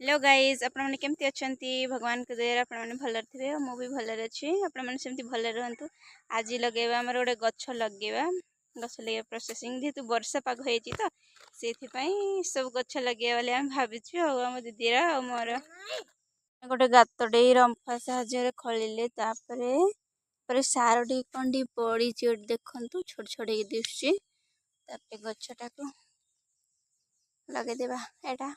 Hello guys, ଆପଣମାନେ କେମିତି ଅଛନ୍ତି? ଭଗବାନଙ୍କ ଦୟାରେ ଆପଣମାନେ ଭଲରେ ଥିବେ ଆଉ ମୁଁ ବି ଭଲରେ ଅଛି। ଆପଣମାନେ ସେମିତି ଭଲରେ ରୁହନ୍ତୁ। ଆଜି ଲଗେଇବା ଆମର ଗୋଟେ ଗଛ ଲଗେଇବା, ଗଛ ଲଗେଇବା ପ୍ରୋସେସିଂ। ଯେହେତୁ ବର୍ଷା ପାଗ ହେଇଛି ତ ସେଇଥିପାଇଁ ସବୁ ଗଛ ଲଗେଇବା ବୋଲି ଆମେ ଭାବିଛୁ, ଆଉ ଆମ ଦିଦିର ଆଉ ମୋର। ଗୋଟେ ଗାତଟେ ରମ୍ଫା ସାହାଯ୍ୟରେ ଖୋଳିଲେ, ତାପରେ ପରେ ସାର ଟିକେ କ'ଣ ଟିକେ ପଡ଼ିଛି ଗୋଟେ, ଦେଖନ୍ତୁ ଛୋଟ ଛୋଟ ହେଇକି ଦିଶୁଛି। ତାପରେ ଗଛଟାକୁ ଲଗେଇଦେବା। ଏଇଟା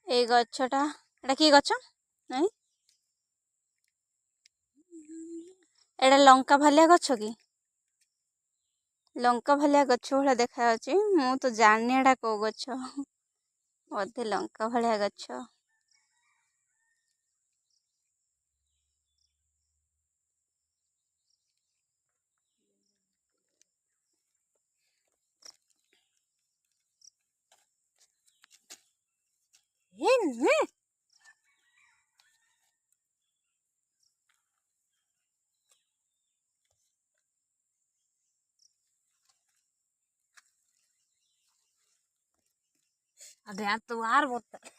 ଏଇ ଗଛଟା, ଏଇଟା କି ଗଛ ନାଇଁ? ଏଇଟା ଲଙ୍କା ଭାଲିଆ ଗଛ କି? ଲଙ୍କା ଭାଲିଆ ଗଛ ଭଳିଆ ଦେଖାଯାଉଛି। ମୁଁ ତ ଜାଣିନି ଏଇଟା କୋଉ ଗଛ, ବୋଧେ ଲଙ୍କା ଭଳିଆ ଗଛ। अरे यार तो are बहुत।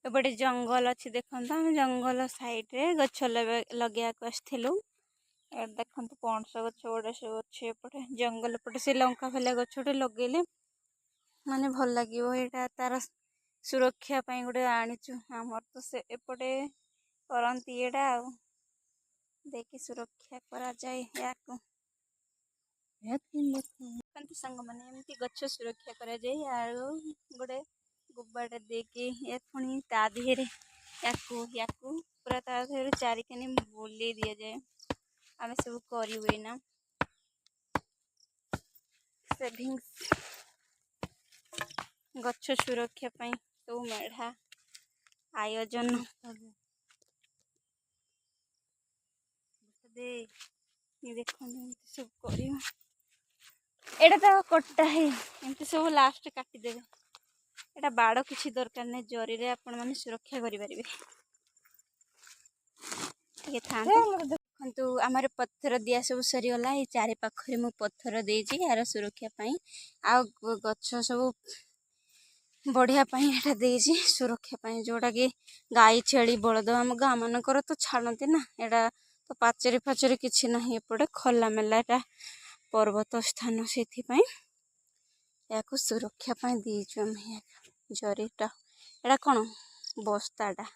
ଏପଟେ ଜଙ୍ଗଲ ଅଛି ଦେଖନ୍ତୁ, ଆମେ ଜଙ୍ଗଲ ସାଇଡ଼ରେ ଗଛ ଲଗେଇବାକୁ ଆସିଥିଲୁ। ଏଠି ଦେଖନ୍ତୁ ପଣସ ଗଛ ଗୁଡ଼ା ସବୁ ଅଛି ଏପଟେ ଜଙ୍ଗଲ ପଟେ। ସେ ଲଙ୍କା ଫଳିଆ ଗଛ ଗୋଟେ ଲଗେଇଲେ ମାନେ ଭଲ ଲାଗିବ। ଏଇଟା ତାର ସୁରକ୍ଷା ପାଇଁ ଗୋଟେ ଆଣିଛୁ। ଆମର ତ ସେ ଏପଟେ କରନ୍ତି ଏଇଟା, ଆଉ ଦେଇକି ସୁରକ୍ଷା କରାଯାଏ ଏହାକୁ। ଦେଖନ୍ତୁ ସାଙ୍ଗମାନେ, ଏମିତି ଗଛ ସୁରକ୍ଷା କରାଯାଏ। ଆଉ ଗୋଟେ ଗୁବାଟା ଦେଇକି ଏ ପୁଣି ତା ଦେହରେ ୟାକୁ ୟାକୁ ପୁରା ତା ଦେହରେ ଚାରିକାନି ବୁଲେଇ ଦିଆଯାଏ। ଆମେ ସବୁ କରିବୁ ଏଇନା ସେଭିଙ୍ଗସ୍, ଗଛ ସୁରକ୍ଷା ପାଇଁ ସବୁ ମେଢ଼ା ଆୟୋଜନ। ଦେଖନ୍ତୁ, ଏମିତି ସବୁ କରିବୁ। ଏଇଟା ତ କଟା ହେଇ ଏମିତି ସବୁ ଲାଷ୍ଟ କାଟିଦେବେ। ଏଇଟା ବାଡ଼ କିଛି ଦରକାର ନାହିଁ, ଜରିରେ ଆପଣମାନେ ସୁରକ୍ଷା କରିପାରିବେ। ଟିକେ ଥାଆନ୍ତୁ। ଦେଖନ୍ତୁ, ଆମର ପଥର ଦିଆ ସବୁ ସରିଗଲା। ଏଇ ଚାରି ପାଖରେ ମୁଁ ପଥର ଦେଇଛି ଏହାର ସୁରକ୍ଷା ପାଇଁ, ଆଉ ଗଛ ସବୁ ବଢ଼ିବା ପାଇଁ ଏଇଟା ଦେଇଛି ସୁରକ୍ଷା ପାଇଁ, ଯେଉଁଟାକି ଗାଈ, ଛେଳି, ବଳଦ ଆମ ଗାଁ ମାନଙ୍କର ତ ଛାଡ଼ନ୍ତି ନା। ଏଇଟା ତ ପାଚେରୀ ଫାଚେରୀ କିଛି ନାହିଁ ଏପଟେ, ଖୋଲା ମେଲା ଏଟା ପର୍ବତ ସ୍ଥାନ, ସେଥିପାଇଁ ଏହାକୁ ସୁରକ୍ଷା ପାଇଁ ଦେଇଛୁ ଆମେ ଜରିଟା। ଏଇଟା କ'ଣ ବସ୍ତାଟା,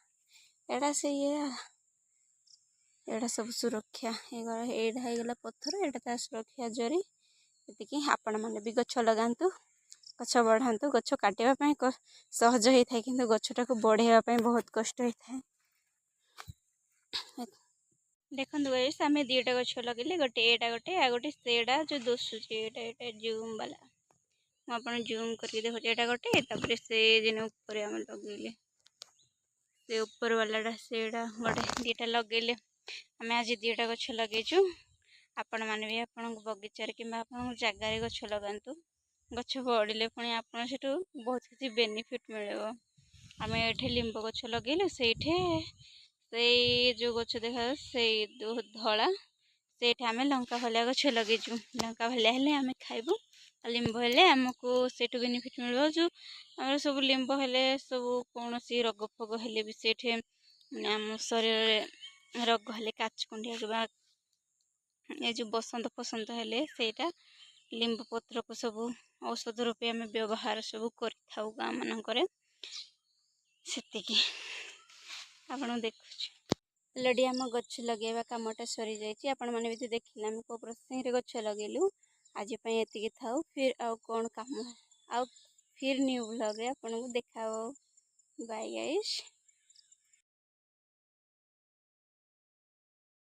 ଏଇଟା ସେ ଇଏ, ଏଇଟା ସବୁ ସୁରକ୍ଷା ହେଇଗଲା। ଏଇଟା ହେଇଗଲା ପଥର, ଏଇଟା ତା ସୁରକ୍ଷା ଜରି। ଏତିକି। ଆପଣମାନେ ବି ଗଛ ଲଗାନ୍ତୁ, ଗଛ ବଢ଼ାନ୍ତୁ। ଗଛ କାଟିବା ପାଇଁ ସହଜ ହେଇଥାଏ, କିନ୍ତୁ ଗଛଟାକୁ ବଢ଼େଇବା ପାଇଁ ବହୁତ କଷ୍ଟ ହେଇଥାଏ। ଦେଖନ୍ତୁ ଗାଇସ୍, ଆମେ ଦୁଇଟା ଗଛ ଲଗେଇଲେ, ଗୋଟେ ଏଇଟା ଗୋଟେ, ଆଉ ଗୋଟେ ସେଇଟା ଯେଉଁ ଦିଶୁଛି ଏଇଟା ଜୁମ୍ ବାଲା। ମୁଁ ଆପଣ ଜୁମ୍ କରିକି ଦେଖୁଛି। ଏଇଟା ଗୋଟେ, ତାପରେ ସେ ଯେନ ଉପରେ ଆମେ ଲଗେଇଲେ ସେ ଉପର ବାଲାଟା, ସେଇଟା ଗୋଟେ, ଦୁଇଟା ଲଗେଇଲେ। ଆମେ ଆଜି ଦୁଇଟା ଗଛ ଲଗେଇଛୁ। ଆପଣମାନେ ବି ଆପଣଙ୍କ ବଗିଚାରେ କିମ୍ବା ଆପଣଙ୍କ ଜାଗାରେ ଗଛ ଲଗାନ୍ତୁ। ଗଛ ବଢ଼ିଲେ ପୁଣି ଆପଣ ସେଠୁ ବହୁତ କିଛି ବେନିଫିଟ୍ ମିଳିବ। ଆମେ ଏଠି ଲିମ୍ବ ଗଛ ଲଗେଇଲୁ, ସେଇଠି ସେଇ ଯେଉଁ ଗଛ ଦେଖାଯାଉଛି ସେଇ ଧଳା, ସେଇଠି ଆମେ ଲଙ୍କା ଭଳିଆ ଗଛ ଲଗେଇଛୁ। ଲଙ୍କା ଭଳିଆ ହେଲେ ଆମେ ଖାଇବୁ, ଆଉ ଲିମ୍ବ ହେଲେ ଆମକୁ ସେଇଠୁ ବେନିଫିଟ୍ ମିଳିବ। ଯେଉଁ ଆମର ସବୁ ଲିମ୍ବ ହେଲେ ସବୁ କୌଣସି ରୋଗ ଫୋଗ ହେଲେ ବି ସେଇଠି, ମାନେ ଆମ ଶରୀରରେ ରୋଗ ହେଲେ, କାଚ କୁଣ୍ଡିଆ କିମ୍ବା ଏ ଯେଉଁ ବସନ୍ତ ଫସନ୍ତ ହେଲେ, ସେଇଟା ଲିମ୍ବ ପତ୍ରକୁ ସବୁ ଔଷଧ ରୂପେ ଆମେ ବ୍ୟବହାର ସବୁ କରିଥାଉ ଗାଁ ମାନଙ୍କରେ। ସେତିକି ଆପଣ ଦେଖୁଛୁ। ଅଲରେଡ଼ି ଆମ ଗଛ ଲଗେଇବା କାମଟା ସରିଯାଇଛି। ଆପଣମାନେ ବି ତ ଦେଖିଲେ ଆମେ କେଉଁ ପ୍ରୋସେସିଂରେ ଗଛ ଲଗେଇଲୁ। ଆଜି ପାଇଁ ଏତିକି ଥାଉ। ଫିର୍ ଆଉ କ'ଣ କାମ, ଆଉ ଫିର୍ ନ୍ୟୁ ବ୍ଲଗ୍ରେ ଆପଣଙ୍କୁ ଦେଖା ହେବ। Bye guys.